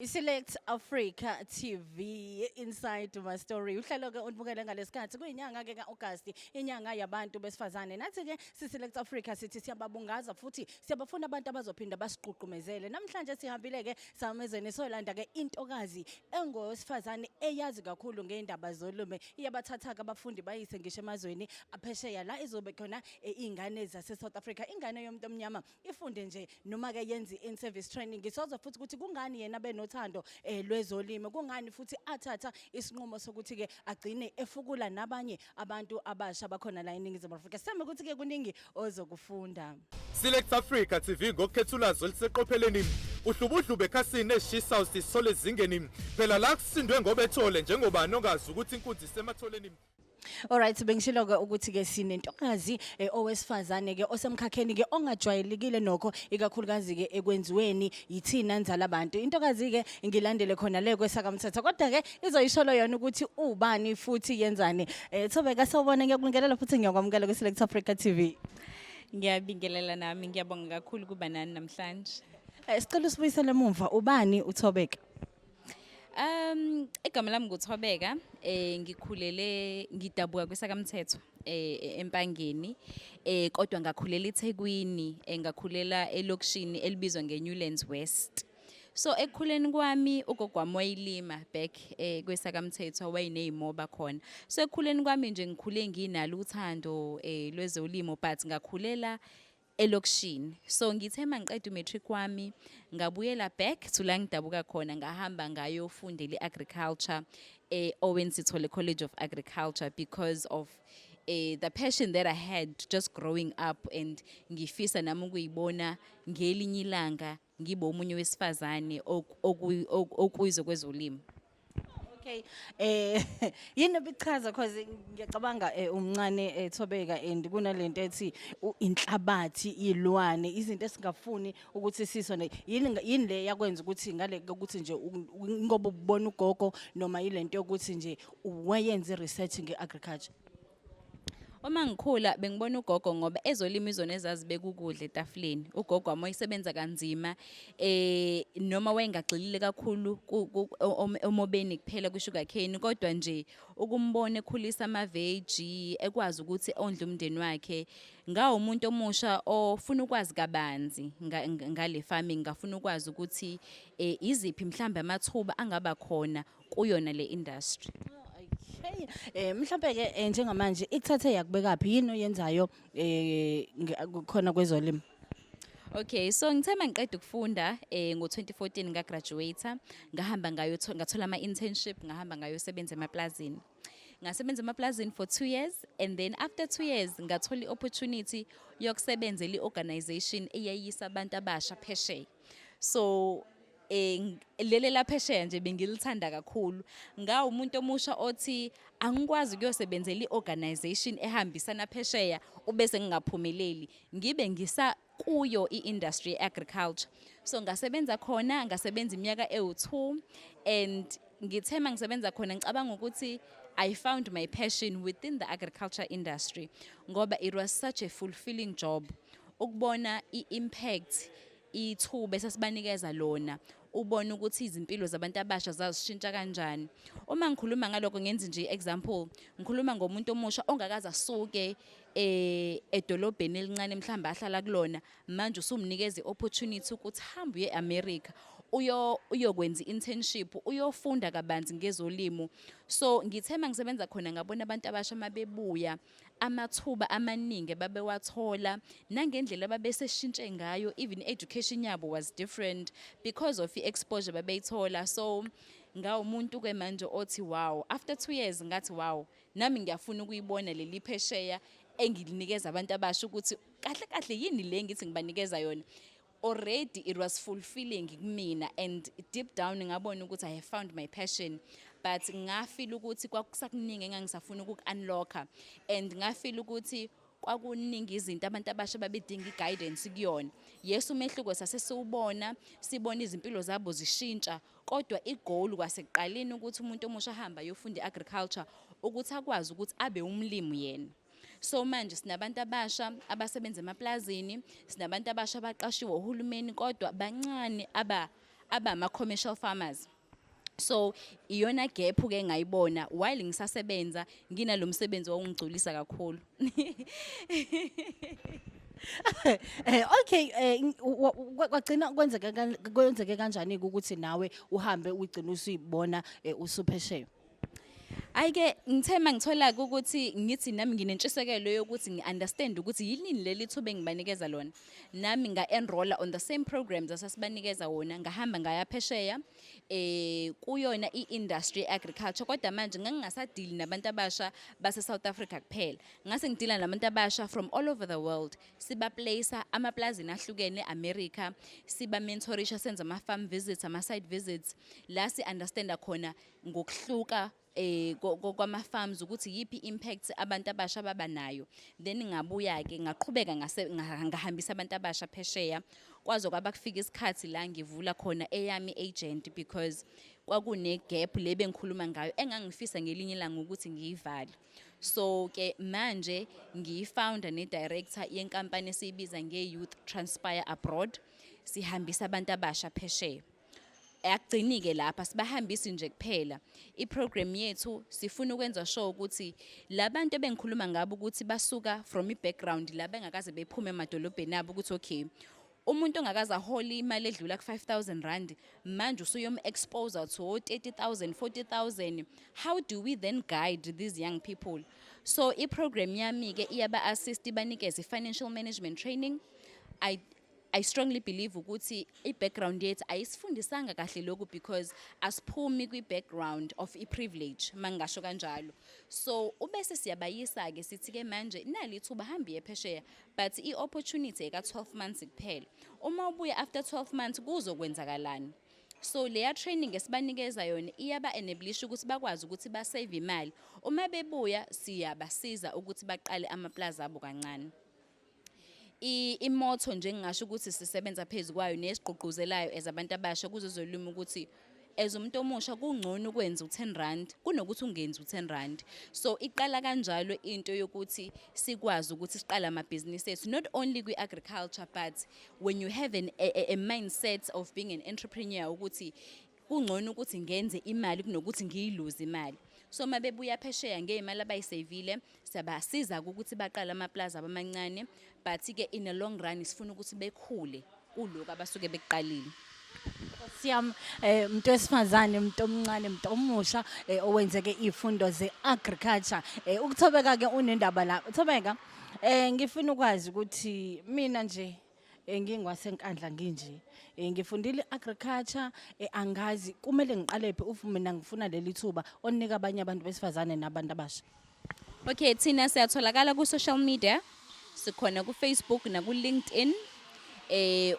Select Africa TV, Inside My Story. Uhlelo ke ulibukele ngalesikhathi kuyinyanga ke kaAugust, inyanga yabantu besifazane. Nathi ke si Select Africa sithi siyababungaza futhi siyabafuna abantu abazophinda basiququmezele. Namhlanje sihambile ke samezeni solanda ke intokazi engowesifazane eyazi kakhulu ngeindaba zolimo. Iyabathatha ke abafundi bayise ngisho emazweni aphesheya la izobe khona ingane zase South Africa, ingane yomuntu omnyama ifunde nje noma ke yenze in service training. Ngisozwa futhi ukuthi kungani yena benothando lwezolimo, kungani futhi athatha isinqumo sokuthi ke agcine efukula nabanye abantu abasha bakhona la eNingizimu Afrika. Sithembe ukuthi ke kuningi ozokufunda. Select Africa TV ngokukhetha ulwazi oluseqopheleni, uhlubudlube ekhasini eshisha usisole ezingeni phela la kusindwe ngobethole njengobani ongazi ukuthi inkunzi isematholeni. Alright, bengishilo ke ukuthi ke sinentokazi owesifazane ke osemkhakheni ke ongajwayelekile nokho, ikakhulukazi ke ekwenziweni yithina nzala abantu. Intokazi ke ngilandele khona le kwesakamthetho, kodwa ke izoyisholo yona ukuthi ubani futhi yenzani. Thobeka, sawubona, ngiyakubingelela futhi ngiyakwamukela ku Select Africa TV. Ngiyabingelela nami, ngiyabonga kakhulu kuba nani namhlanje. Sicela usibuyisele emuva, ubani uThobeka? Igama lami nguThobeka, ngikhulele, ngidabuka kwesakamthetho eMpangeni, kodwa ngakhulela eThekwini, ngakhulela elokishini elibizwa ngeNewlands West. So ekukhuleni kwami ugogo wami wayilima back kwesakamthetho, wayeneyimoba khona. So ekukhuleni kwami nje ngikhule nginalo uthando lwezolimo, but ngakhulela elokishini. So ngithe mangiqeda umatric wami ngabuyela back to la ngidabuka khona, ngahamba ngayofundela i-agriculture e-Owen Sithole College of Agriculture because of the passion that I had just growing up and ngifisa nami ukuyibona ngelinye ilanga ngibe omunye wesifazane okuyizwe kwezolimo. Okay. Yini ebichaza, cause ngiyacabanga umncane Thobeka, and kunalento ethi inhlabathi, ilwane, izinto esingafuni ukuthi sisone. Yini le yakwenza ukuthi ngale ukuthi nje ngoba ubona ugogo noma yilento yokuthi nje wayenza research ngeagriculture? Uma ngikhula bengibona ugogo ngoba ezolimo izona ezazibeka ukudla etafuleni. Ugogo wami wayesebenza kanzima, noma wayengagxilile kakhulu emobeni kuphela, ku-sugar cane, kodwa nje ukumbona ekhulisa amaveji, ekwazi ukuthi ondle umndeni wakhe. Ngawo umuntu omusha ofuna ukwazi kabanzi ngale farming, ngafuna ukwazi ukuthi iziphi mhlambe amathuba angaba khona kuyona le industry. Okay. Mhlambe ke njengamanje ikuthathe yakubekaphi, yini oyenzayo khona kwezolimo? Okay, so ngithe mangiqeda ukufunda ngo-2014 ngagraduate, ngahamba ngayo ngathola ama internship, ngahamba ngayosebenza emaplazini. Ngasebenza emaplazini for 2 years and then after 2 years ngathola i-opportunity yokusebenzela i-organization eyayisa abantu abasha phesheya. So lele laphesheya nje bengilithanda kakhulu. Ngawu umuntu omusha othi angikwazi ukuyosebenzela i-organization ehambisana phesheya ubese ngingaphumeleli ngibe ngisa kuyo i-industry ye-agriculture. So ngasebenza khona, ngasebenza iminyaka ewu-2 and ngithe mangisebenza khona ngicabanga ukuthi I found my passion within the agriculture industry ngoba it was such a fulfilling job ukubona i-impact ithuba esasibanikeza lona, ubone ukuthi izimpilo zabantu abasha zazishintsha kanjani. Uma ngikhuluma ngalokho ngenza nje example, ngikhuluma ngomuntu omusha ongakaze asuke edolobheni elincane mhlawumbe ahlala kulona, manje usumnikeza i-opportunity ukuthi hamba uye eAmerica uyokwenza i-internship, uyofunda kabanzi ngezolimo. So ngithe mangisebenza khona ngabona abantu abasha mabebuya amathuba amaningi babewathola nangendlela ababeseshintshe ngayo, even education yabo was different because of i-exposure babeyithola. So ngawumuntu ke manje othi wow, after 2 years ngathi wow, nami ngiyafuna ukuyibona leli phesheya engilinikeza abantu abasha ukuthi kahle kahle yini le ngithi ngibanikeza yona. Already it was fulfilling kumina and deep down ngabona ukuthi I have found my passion, but ngafeel ukuthi kwakusakuningi engangisafuna ukuku-unlocka and ngafeel ukuthi kwakuningi izinto abantu abasha babedinga i-guidance kuyona. Yes, umehluko sasesiwubona, sibona izimpilo zabo zishintsha, kodwa igoal kwasekuqaleni ukuthi umuntu omusha ahamba ayofunda i-agriculture ukuthi akwazi ukuthi abe umlimi yena. So manje sinabantu abasha abasebenza emaplazini, sinabantu abasha abaqashiwe uhulumeni, kodwa bancane aba abama commercial farmers. So iyona gap ke ngayibona while ngisasebenza, nginalo msebenzi wawungigculisa kakhulu. Okay, kwagcina kwenzeke kanjani ukuthi nawe uhambe ugcine usuyibona usuphesheya? Ayike, ngithe mangithola ukuthi ngithi nami nginentshisekelo yokuthi ngi-understand ukuthi yini leli thuba engibanikeza lona. Nami nga-enrolla on the same programs asasibanikeza wona, ngahamba ngaya phesheya kuyona i-industry agriculture, kodwa manje ngangingasadili nabantu abasha base South Africa kuphela. Ngase ngidila nabantu abasha from all over the world. Siba-place amaplazini ahlukene America, siba mentorisha, senza ama farm visits, ama site visits la si understanda khona ngokuhluka kwama farms ukuthi yipi impact abantu abasha baba nayo. Then ngabuya ke, ngaqhubeka, ngahambisa abantu abasha phesheya, kwaze kwaba kufika isikhathi la ngivula khona eyami agent, because kwakune gap le bengikhuluma ngayo engangifisa ngelinye ilanga ukuthi ngiyivale. So ke manje ngiyi-founder ne-director yenkampani esiyibiza nge-Youth Transpire Abroad. Sihambisa abantu abasha phesheya. Akugcini-ke lapha, sibahambisi nje kuphela. I-program yethu sifuna ukwenza sure ukuthi labantu ebengikhuluma ngabo ukuthi basuka from i-background la bengakaze bephume emadolobheni abo, ukuthi okay, umuntu ongakaze ahole imali edlula ku-R5000, manje usuyom-expose to 30 000, 40 000. How do we then guide these young people? So i-program yami-ke iyaba-assist, ibanikeze i-financial management training. I strongly believe ukuthi i-background yethu ayisifundisanga kahle lokhu, because asiphumi kwi-background of i-privilege, mangingasho kanjalo. So ubese siyabayisa ke, sithi ke manje nali ithuba, hambi yephesheya, but i-opportunity eka 12 months kuphela. Uma ubuya after 12 months, kuzokwenzakalani? So leya training esibanikeza yona iyaba enablisha ukuthi bakwazi ukuthi basave imali. Uma bebuya, siyabasiza ukuthi baqale amaplaza abo kancane. I-motto nje ngingasho ukuthi sisebenza phezu kwayo nesigqugquzelayo as abantu abasha kuzozolima ukuthi as umuntu omusha kungcono ukwenza u-R10 kunokuthi ungenzi u-R10. So iqala kanjalo into yokuthi sikwazi ukuthi siqale amabhizinisi ethu, not only kwi-agriculture, but when you have a mindset of being an entrepreneur, ukuthi kungcono ukuthi ngenze imali kunokuthi ngiyiluze imali. So uma bebuya phesheya ngey'mali abayiseyivile, siyabasiza ukuthi baqale amaplaza abo amancane, but-ke in a long run sifuna ukuthi bekhule kulokhu abasuke bekuqalile. Siyam umuntu wesifazane, umuntu omncane, umuntu omusha owenzeke izifundo ze-agriculture, ukuthobeka ke unendaba la. Thobeka, ngifuna ukwazi ukuthi mina nje ngingwaseNkandla, nginje ngifundile agriculture, angazi kumele ngiqale phi if mina ngifuna leli thuba onika abanye abantu besifazane nabantu abasha. Okay, thina siyatholakala ku-social media. Sikhona ku-Facebook naku-LinkedIn,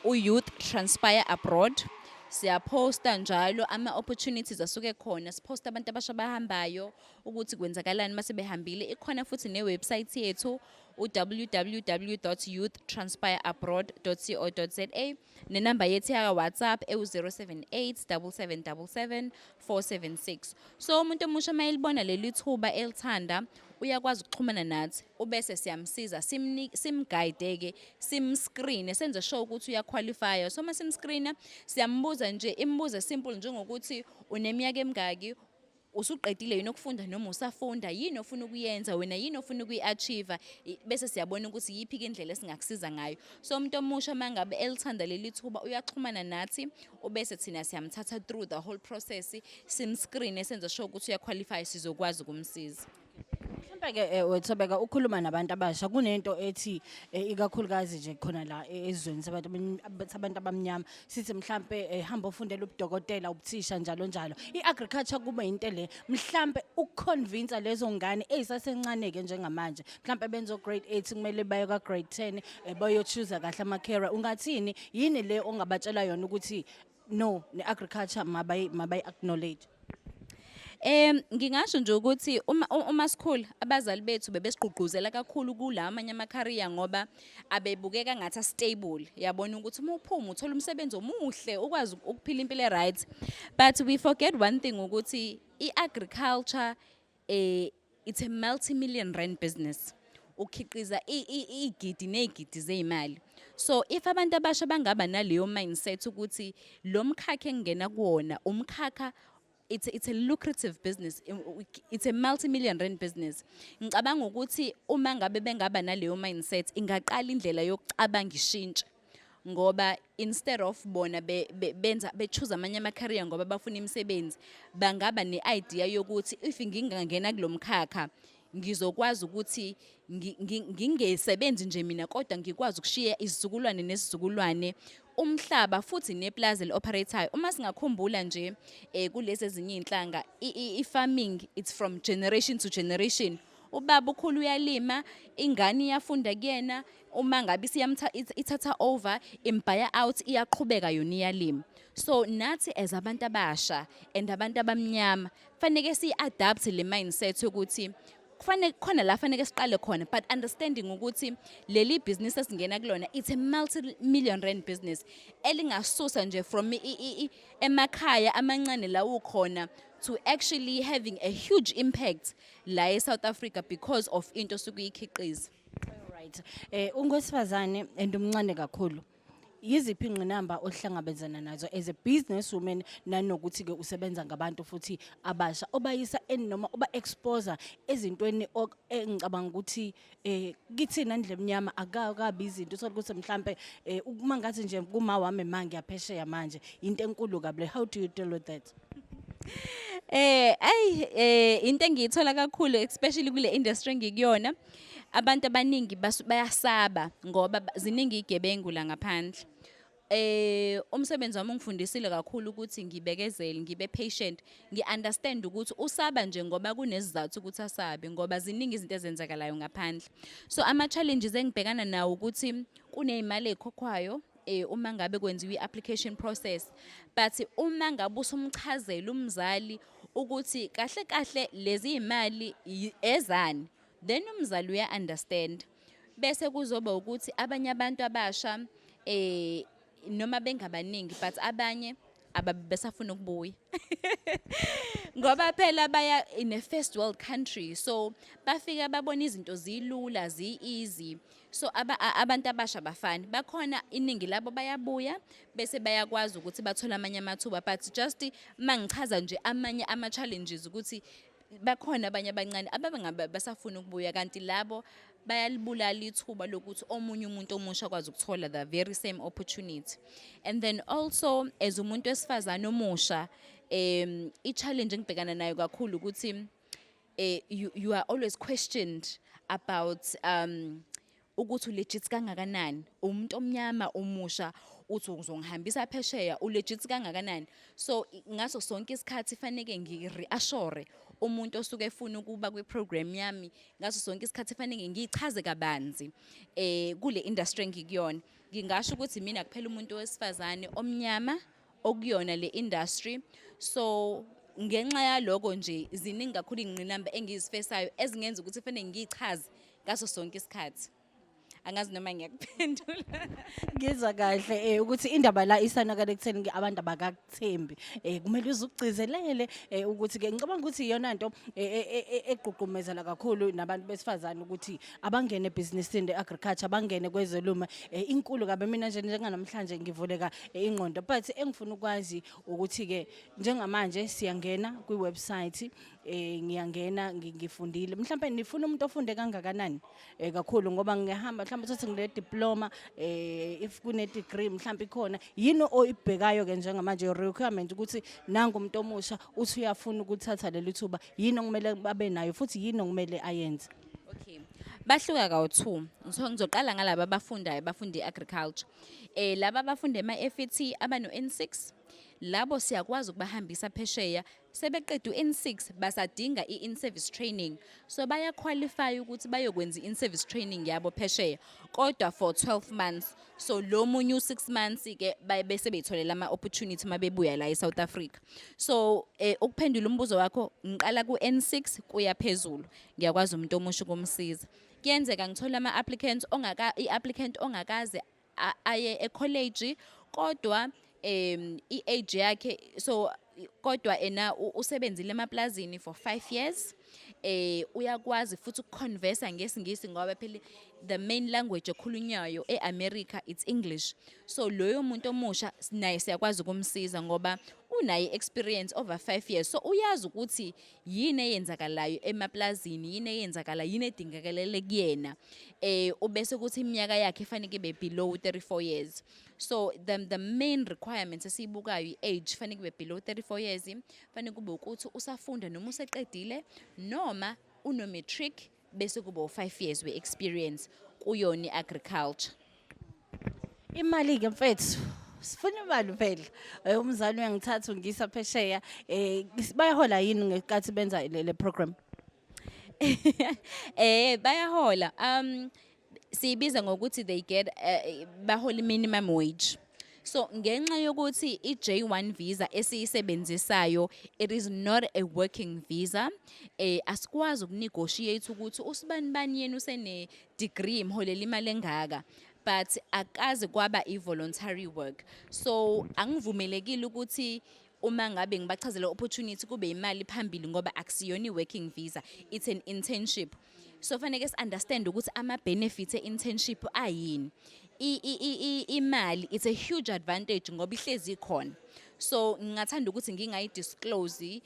u-Youth Transpire Abroad. Siyaposta njalo ama-opportunities asuke khona, siposta abantu abasha abahambayo ukuthi kwenzakalani mase behambile. Ikhona futhi ne-website yethu, u-www.youthtranspireabroad.co.za, nenamba yethu yaka-WhatsApp ewu-078 7777 476. So umuntu omusha uma elibona leli thuba elithanda, uyakwazi ukuxhumana nathi, ubese siyamsiza, simguide-ke, simscreen, senze sure ukuthi uyaqualifya. So uma simscreena, siyambuza nje imibuzo simple njengokuthi uneminyaka emingaki, usuqedile yini ukufunda noma usafunda, yini ofuna ukuyenza wena, yini ofuna ukuyi-achieve, bese siyabona ukuthi yiphi-ke indlela esingakusiza ngayo. So umuntu omusha uma ngabe elithanda leli thuba, uyaxhumana nathi, ubese thina siyamthatha through the whole process, simscreen, senze sure ukuthi uyaqualify, sizokwazi ukumsiza. Mhlawumbe ke wethobeka ukhuluma nabantu abasha, kunento ethi ikakhulukazi nje khona la ezweni sabantu abamnyama, sithi mhlambe hamba ufundele ubudokotela, ubuthisha, njalo njalo. I-agriculture kube into le mhlambe ukuconvince lezo ngane ezisasencane ke njengamanje, mhlambe benzo grade 8, kumele baye ka grade 10, bayo choose kahle ama career. Ungathini? Yini le ongabatshela yona ukuthi no, ne-agriculture mabayi acknowledge? Ngingasho nje ukuthi uma sikhula, abazali bethu bebesigqugquzela kakhulu kula amanye ama-career ngoba abebukeka ngathi stable. Yabona ukuthi uma uphuma uthola umsebenzi omuhle, ukwazi ukuphila impilo e-right. But we forget one thing, ukuthi i-agriculture it's a multi-million rand business. Ukhiqiza igidi nezigidi zezimali. So if abantu abasha bangaba naleyo mindset ukuthi lo mkhakha engingena kuwona, umkhakha it's a lucrative business, it's a multi-million rand business. Ngicabanga ukuthi uma ngabe bengaba naleyo mindset, ingaqala indlela yokucabanga ishintshe, ngoba instead of bona benza be-choose amanye ama-career ngoba bafuna imisebenzi, bangaba ne-idea yokuthi if ngingangena kulo mkhakha, ngizokwazi ukuthi ngingesebenzi nje mina, kodwa ngikwazi ukushiya izizukulwane nesizukulwane umhlaba futhi neplazi eli-operate-ayo. Uma singakhumbula nje kulezi ezinye iy'nhlanga, i-farming, it's from generation to generation. Ubaba ukhulu uyalima, ingane iyafunda kuyena, uma ngabe ithatha over, im-buy-a out, iyaqhubeka yona iyalima. So nathi as abantu abasha and abantu abamnyama, faneke siyi-adapt le mindset yokuthi kufanele khona la faneke siqale khona, but understanding ukuthi leli business esingena kulona, it's a multi-million rand business elingasusa nje from emakhaya amancane la ukhona to actually having a huge impact la eSouth Africa because of into osukuyikhiqiza. Right. Ungowesifazane and umncane kakhulu. Yiziphi ingqinamba ohlangabezana nazo as a business woman, nanokuthi ke usebenza ngabantu futhi abasha obayisa en noma oba expose ezintweni engicabanga ukuthi kithina ndle emnyama akakabi izinto, uthola ukuthi mhlambe uma ngathi nje kuma wami ma ngiyaphesheya manje, into enkulu kabi le? How do you deal with that? Ay, into engiyithola kakhulu, especially kule industry engikuyona, abantu abaningi bayasaba ngoba ziningi igebengu la ngaphandle. Umsebenzi wami ungifundisile kakhulu ukuthi ngibekezele, ngibe patient, ngi-understand ukuthi usaba nje ngoba kunesizathu ukuthi asabe, ngoba ziningi izinto ezenzakalayo ngaphandle. So ama challenges engibhekana nawo ukuthi kunezimali ezikhokhwayo uma ngabe kwenziwa i-application process, but uma ngabe usumchazela umzali ukuthi kahle kahle lezi imali ezani, then umzali uya understand. Bese kuzoba ukuthi abanye abantu abasha, noma bengabaningi, but abanye ababe besafuna ukubuya ngoba phela baya in a first world country, so bafika babona izinto zilula, zi-easy. So abantu abasha bafani bakhona, iningi labo bayabuya bese bayakwazi ukuthi bathole amanye amathuba. But just mangichaza nje amanye ama-challenges ukuthi bakhona abanye abancane ababengabe basafuna ukubuya, kanti labo bayalibulala ithuba lokuthi omunye umuntu omusha akwazi ukuthola the very same opportunity. And then also, as umuntu wesifazane omusha, i-challenge engibhekana nayo kakhulu ukuthi you are always questioned about ukuthi ulegit kangakanani, umuntu omnyama omusha uthi uzongihambisa phesheya, ulegit kangakanani. So ngaso sonke isikhathi faneke ngi-reassure umuntu osuke efuna ukuba kwi-program yami. Ngaso sonke isikhathi faneke ngiyichaze kabanzi kule industry engikuyona. Ngingasho ukuthi mina kuphela umuntu wesifazane omnyama okuyona le industry, so ngenxa yaloko nje ziningi kakhulu iy'ngqinamba engiziface-ayo ezingenza ukuthi kufanele ngiyichaze ngaso sonke isikhathi. Angazi noma ngiyakuphendula. Ngizwa kahle ukuthi indaba la isanakala ekutheni ke abantu abakakuthembi. Kumele uze ugcizelele ukuthi ke ngicabanga ukuthi iyona nto egqugqumezela kakhulu nabantu besifazane ukuthi abangene ebhizinisini le-agriculture, abangene kwezolimo. Inkulu kabi. Mina nje njenganamhlanje ngivuleka ingqondo, but engifuna ukwazi ukuthi ke njengamanje siyangena kwi-website, ngiyangena, ngifundile, mhlawumbe nifuna umuntu ofunde kangakanani kakhulu? Ngoba ngiyahamba mhlawumbe uthi ngile diploma, if kune degree mhlawumbe ikhona yini oyibhekayo ke njengamanje, your requirement, ukuthi nangu umuntu omusha uthi uyafuna ukuthatha leli thuba, yini okumele babe nayo futhi yini okumele ayenze? Okay. Bahluka kawu-two. So ngizoqala ngalaba abafundayo, abafunda i-agriculture. Laba abafunda ema-FET abano N6, labo siyakwazi ukubahambisa phesheya. Sebeqeda u-N6, basadinga i-in-service training. So baya-qualify ukuthi bayokwenza i-in-service training yabo phesheya, kodwa for 12 months. So lo munye u-6 months ke bese beyitholela ama-opportunity mabebuya la e-South Africa. So ukuphendula umbuzo wakho, ngiqala ku-N6 kuya phezulu. Ngiyakwazi umuntu omusha ukumsiza. Kuyenzeka ngithola ama-applicants ongaka i-applicant ongakaze aye e-college, kodwa I-age yakhe, so kodwa ena usebenzile emaplazini for 5 years, uyakwazi futhi ukuconversa ngesiNgisi, ngoba phela the main language ekhulunywayo eAmerica, it's English. So loyo muntu omusha naye siyakwazi ukumsiza ngoba unayo experience over 5 years, so uyazi ukuthi yini eyenzakalayo emaplazini, yini eyenzakala, yini edingakalele kuyena. Ubese kuthi iminyaka yakhe ifanele ibe below 34 years. So the main requirements esiyibukayo, i-age fanele kube below 34 years, fanele kube ukuthi usafunda noma useqedile noma uno-matric, bese kuba u-5 years we-experience kuyona i-agriculture. Imali-ke mfethu, sifuna imali phela. Umzali uyangithatha ungisa phesheya. Bayahola yini ngenkathi benza le program? Bayahola. Siyibiza ngokuthi they get bahola minimum wage. So ngenxa yokuthi i-J1 visa esiyisebenzisayo, it is not a working visa, asikwazi ukunegotiate ukuthi usibani bani yena usene degree, imholela imali engaka, but akaze kwaba i-voluntary work. So angivumelekile ukuthi uma ngabe ngibachazela opportunity kube imali phambili, ngoba akusiyona i-working visa, it's an internship. So faneke si-understand ukuthi ama-benefits e-internship ayini. Imali, it's a huge advantage ngoba ihlezi ikhona. So ngingathanda ukuthi ngingayi-disclose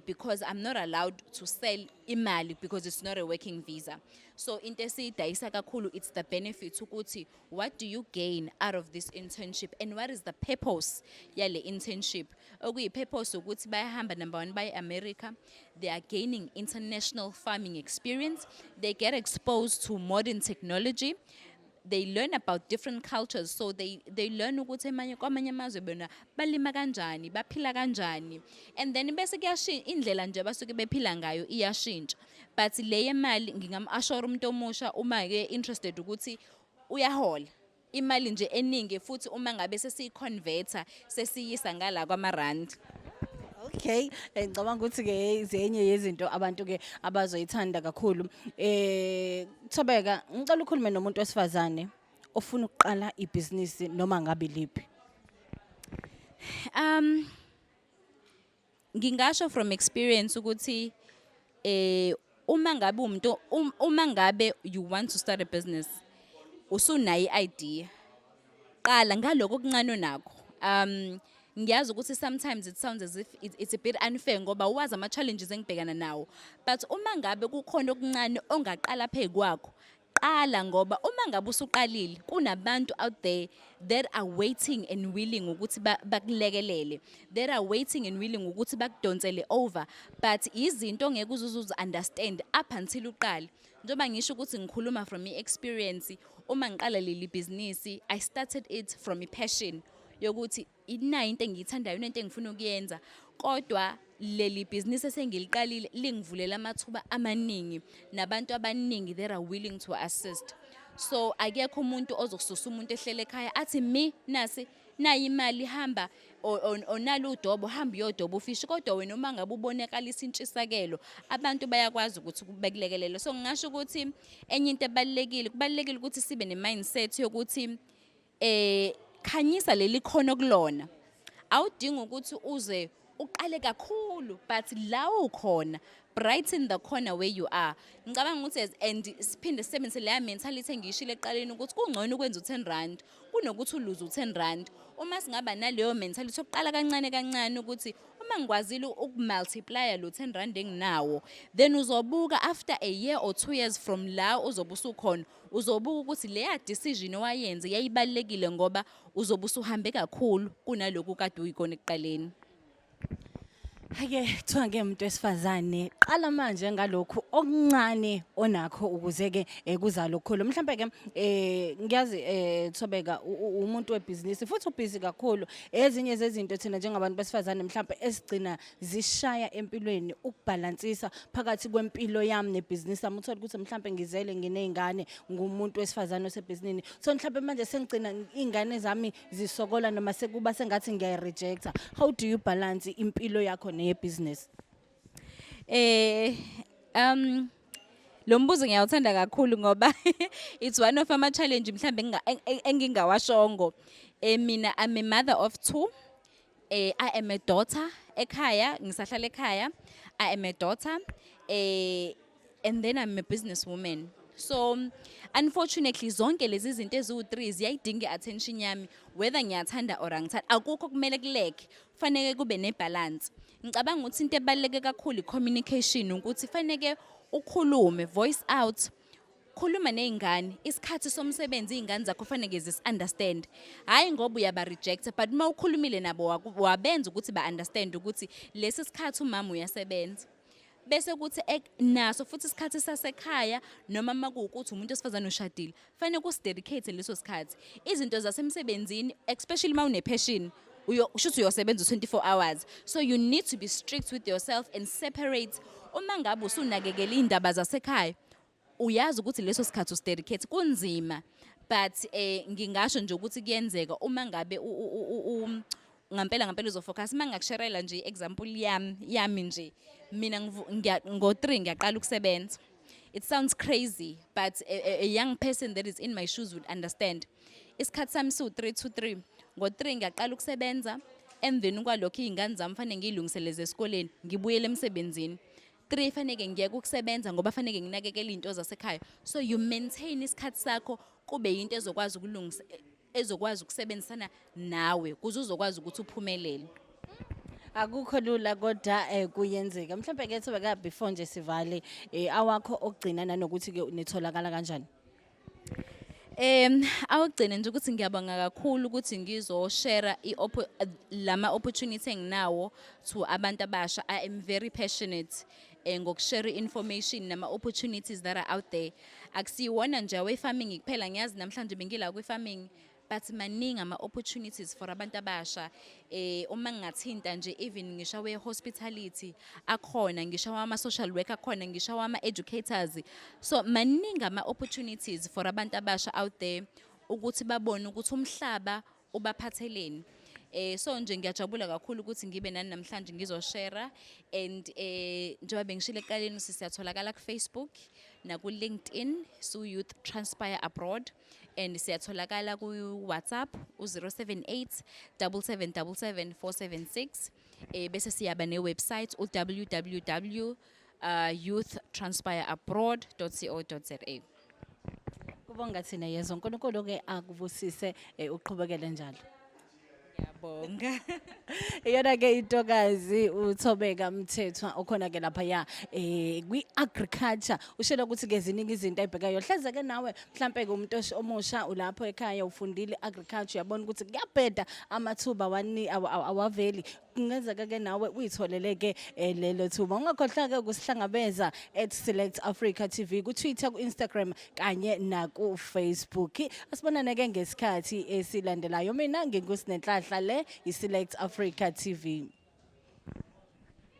because I'm not allowed to sell imali because it's not a working visa. So into esiyidayisa kakhulu, it's the benefit, ukuthi what do you gain out of this internship and what is the purpose yale internship. Okuyi-purpose ukuthi bayahamba, number one, baye America, they are gaining international farming experience, they get exposed to modern technology, they learn about different cultures. So they learn ukuthi emanye kwamanye amazwe bona balima kanjani, baphila kanjani, and then bese kuyashintsha indlela nje abasuke bephila ngayo, iyashintsha. But le yemali, ngingam-assure umuntu omusha uma ke interested ukuthi uyahola imali nje eningi, futhi uma ngabe sesiyi-converta sesiyisa ngala kwamarandi. Okay, ngicabanga ukuthi ke zenye yezinto abantu ke abazoyithanda kakhulu. Thobeka, ngicela ukhulume nomuntu wesifazane ofuna ukuqala ibhizinisi noma ngabe liphi. Ngingasho from experience ukuthi uma ngabe umuntu uma ngabe you want to start a business, usunayo i-idea, qala ngaloko okuncane onakho. Ngiyazi ukuthi sometimes it sounds as if it's a bit unfair ngoba wazi ama challenges engibhekana nawo, but uma ngabe kukhona okuncane ongaqala phezu kwakho, qala, ngoba uma ngabe usuqalile kunabantu out there that are waiting and willing ukuthi bakulekelele, that are waiting and willing ukuthi bakudonsele over. But izinto ongeke uze uzi-understand up until uqale. Njengoba ngisho ukuthi ngikhuluma from i-experience, uma ngiqala leli bhizinisi, I started it from i-passion yokuthi inayo into engiyithandayo, inento engifuna ukuyenza. Kodwa leli bhizinisi esengiliqalile lingivulela amathuba amaningi nabantu abaningi that are willing to assist. So akekho umuntu ozokususa umuntu ehlele ekhaya athi mi nasi nayi imali, hamba onalo udobo, hamba uyodoba ufishi. Kodwa wena uma ngabe ubonakalisa intshisakelo, abantu bayakwazi ukuthi bekulekelele. So ngingasho ukuthi enye into ebalulekile, kubalulekile ukuthi sibe ne-mindset yokuthi khanyisa leli khono kulona. Awudingi ukuthi uze uqale kakhulu, but la ukhona, brighten the corner where you are. Ngicabanga ukuthi and siphinde sisebenzise leya mentality engiyishilo ekuqaleni ukuthi kungcono ukwenza u-10 rand kunokuthi uluze u-10 rand. Uma singaba naleyo mentality yokuqala kancane kancane, ukuthi uma ngikwazile ukumultiplya lo 10 rand enginawo, then uzobuka after a year or 2 years from la uzobe usukhona, uzobuka ukuthi leya decision owayenze yayibalulekile, ngoba uzobe usuhambe kakhulu kunalokhu kade uyikona ekuqaleni. Ake kuthiwa ke umuntu wesifazane, qala manje ngalokhu okuncane onakho ukuze ke kuzalo okukhulu. Mhlambe ke ngiyazi, Thobeka, umuntu webhizinisi futhi ubhizi kakhulu. Ezinye zezinto thina njengabantu besifazane mhlambe esigcina zishaya empilweni, ukubhalansisa phakathi kwempilo yami nebhizinisi yami. Uthola ukuthi mhlambe ngizele, nginezingane, ngumuntu wesifazane osebhizinini, so mhlambe manje sengigcina ingane zami zisokola noma sekuba sengathi ngiyayirejecta. How do you balance impilo yakho neyebhizinisi? Lo mbuzo ngiyawuthanda kakhulu ngoba it's one of ama challenge mhlambe engingawashongo. Mina I'm a mother of two. I am a daughter ekhaya, ngisahlala ekhaya. I am a daughter. And then I'm a businesswoman. So unfortunately zonke lezi zinto eziwu3 ziyayidinga attention yami, whether ngiyathanda or angithanda. Akukho kumele kuleke, kufanele kube nebalance. Ngicabanga ukuthi into ebaluleke kakhulu i-communication, ukuthi faneke ukhulume, voice out, khuluma nezingane. Isikhathi somsebenzi izingane zakho faneke zisi-understand, hhayi ngoba uyaba-rejecta, but uma ukhulumile nabo wabenza ukuthi ba-understand ukuthi lesi sikhathi umama uyasebenza, bese kuthi naso futhi isikhathi sasekhaya, noma uma kuwukuthi umuntu wesifazane ushadile, fanele kusidedicate leso sikhathi. Izinto zasemsebenzini, especially uma une-passion, shuthi uyosebenza u-24 hours, so you need to be strict with yourself and separate. Uma ngabe usunakekela iy'ndaba zasekhaya, uyazi ukuthi leso sikhathi usidedicate. Kunzima, but ngingasho nje ukuthi kuyenzeka uma ngabe ngampela ngampela uzofocus. Uma ngingakusharela nje example yami nje, mina ngo-3 ngiyaqala ukusebenza. It sounds crazy, but a young person that is in my shoes would understand. Isikhathi sami siwu-3 to 3. Ngo-3 ngiyaqala ukusebenza. Emveni kwalokho iy'ngane zami fanele ngiy'lungiseleze esikoleni, ngibuyele emsebenzini. 3 faneke ngiyeke ukusebenza ngoba faneke nginakekele iy'nto zasekhaya. So you maintain isikhathi sakho kube yinto ezokwazi ukulungisa, ezokwazi ukusebenzisana nawe ukuze uzokwazi ukuthi uphumelele. Akukho lula, kodwa kuyenzeka. Mhlawumbe ke Thobeka, before nje sivale, awakho okugcina nanokuthi ke nitholakala kanjani? Awugcine nje ukuthi ngiyabonga kakhulu ukuthi ngizoshare lama opportunity enginawo to abantu abasha. I am very passionate ngokushare information nama opportunities that are out there. Akusiwona nje awe farming kuphela, ngiyazi namhlanje bengila kwi farming, but maningi ama opportunities for abantu abasha. Uma ngingathinta nje even ngisho we hospitality akhona, ngisho ama social worker akhona, ngisho ama educators. So maningi ama opportunities for abantu abasha out there ukuthi babone ukuthi umhlaba ubaphatheleni. So nje ngiyajabula kakhulu ukuthi ngibe nani namhlanje ngizoshare, and njengoba bengishilo ekuqaleni, siyatholakala ku Facebook na ku LinkedIn, so Youth Transpire Abroad, and siyatholakala ku WhatsApp u078 7777 476. Bese siyaba ne website u www youthtranspireabroad.co.za. Kubonga thina yezo. uNkulunkulu ke akubusise, uqhubekele njalo. Ngiyabonga. Iyona ke intokazi uThobeka Mthethwa okhona ke lapha ya kwi-agriculture. Ushela ukuthi ke ziningi izinto ayibhekayo. Hleze ke nawe mhlambe ke umuntu omusha ulapho ekhaya, ufundile agriculture, uyabona ukuthi kuyabheda, amathuba wani awaveli, kungenzeka ke nawe uyitholele ke lelo thuba. Ungakhohlwa ke ukusihlangabeza @SelectAfricaTV ku Twitter, ku Instagram kanye na ku Facebook. Asibonane ke ngesikhathi esilandelayo. Mina nginguSinenhlanhla, le i Select Africa TV.